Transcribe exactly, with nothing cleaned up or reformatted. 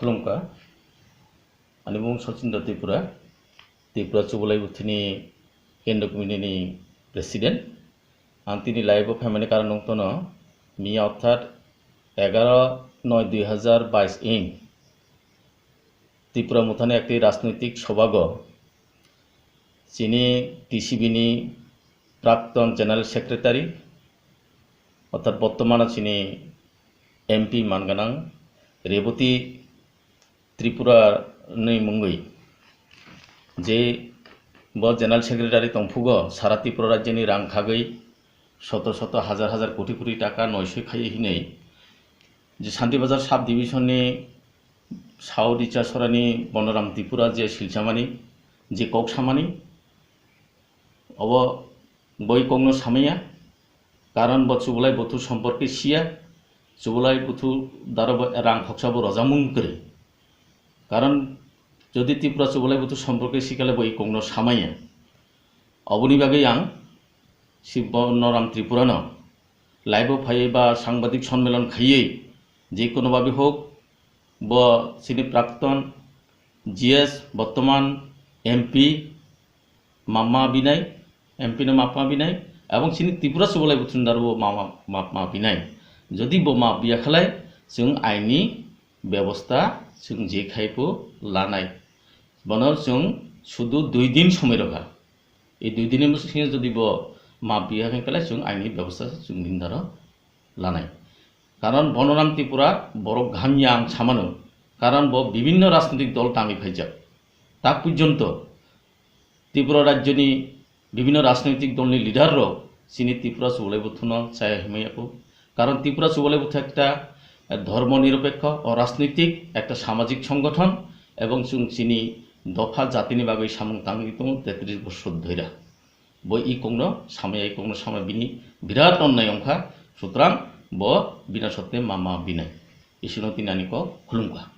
Khulumkha. Ani mung Sachindra Tripura, Tripura Chubalai Buthuni Kendra Committee ni President. Ang tini live o phaimani karon wngtono, miya orthat egaro noi dui hazar bais ing Tripura Mothani ekti rajnoitik sobago chini T C B ni prakton General Secretary, orthat bortomano chini M P manganang Reboti Tripura ni mungwi je bo General Secretary tongphugo, sara Tripura rajyoni rang khagwi soto soto hazar hazar koti koti taka noisoi khaiwi hinwi je Santibazar sub division ni South Ichasorani Bonoram Tripura je silchamani, je kok samani, obo boi kokno samaya, karon bo Chubalai Buthu somporke siya, Chubalai Buthu daro bo rang khoksa bo rojamung kwrwi. Karon jodi Tripura Chubalai Buthu somporke sikale boi kokno samaya. Oboni bagwi ang si Bonoram Tripurano live o phaiwi ba sangbadik sonmilon khaiwi je kono babe hok bo chini prakton G S, bortoman M P, mapma binai, M P no mapma binai, ebong chini Tripura Chubalai Buthuni daro bo mapma, mapma binai. Jodi bo map biya khalai, chwng aini bebosta chwng je khai pho lanai. Bono chwng sudu dui din somoi rokha. Ei dui din ni bwskango jodi bo map biya khalai, chwng aini bebosta chwng bini daro lanai. Karon Bonoram Tripura borok hamya ang samano, karon bo bibinno rajnitik dol tangwi phaijak. Tak porjonto Tripura rajyoni bibinno rajnoitik dolni leader rok chini Tripura Chubalai Buthuno chaya himwi yako. Karon Tripura Chubalai Buthu ekta, eh, dhormo niropekho, o rajnoitik ekta samajik songgothon, ebong chwng chini dopha jatini bagwi samung tangwi tongo tetris bosor dhoira. Bo i kokno samaya, i kokno samaya bini birat onnai wngkha, sutrang bo bina sotte mapma binai. Isino tini ani kok khulumkha.